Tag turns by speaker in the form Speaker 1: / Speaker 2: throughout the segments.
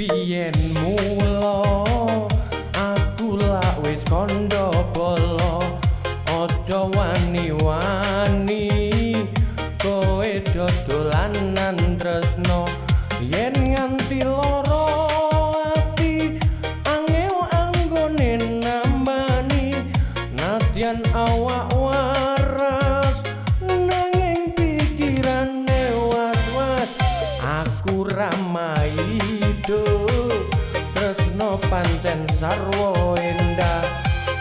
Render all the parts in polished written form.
Speaker 1: Biyen mula aku lak wis kandha bala, aja wani-wani kowe dodolanan tresno. Yen nganti lara ati, angel anggone nambani. Nadyan awak waras, nanging pikirane was-was. Aku ra maido, tresno pancen sarwa endah.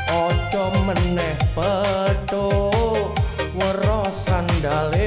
Speaker 1: Aja meneh petuk, weruh sandale.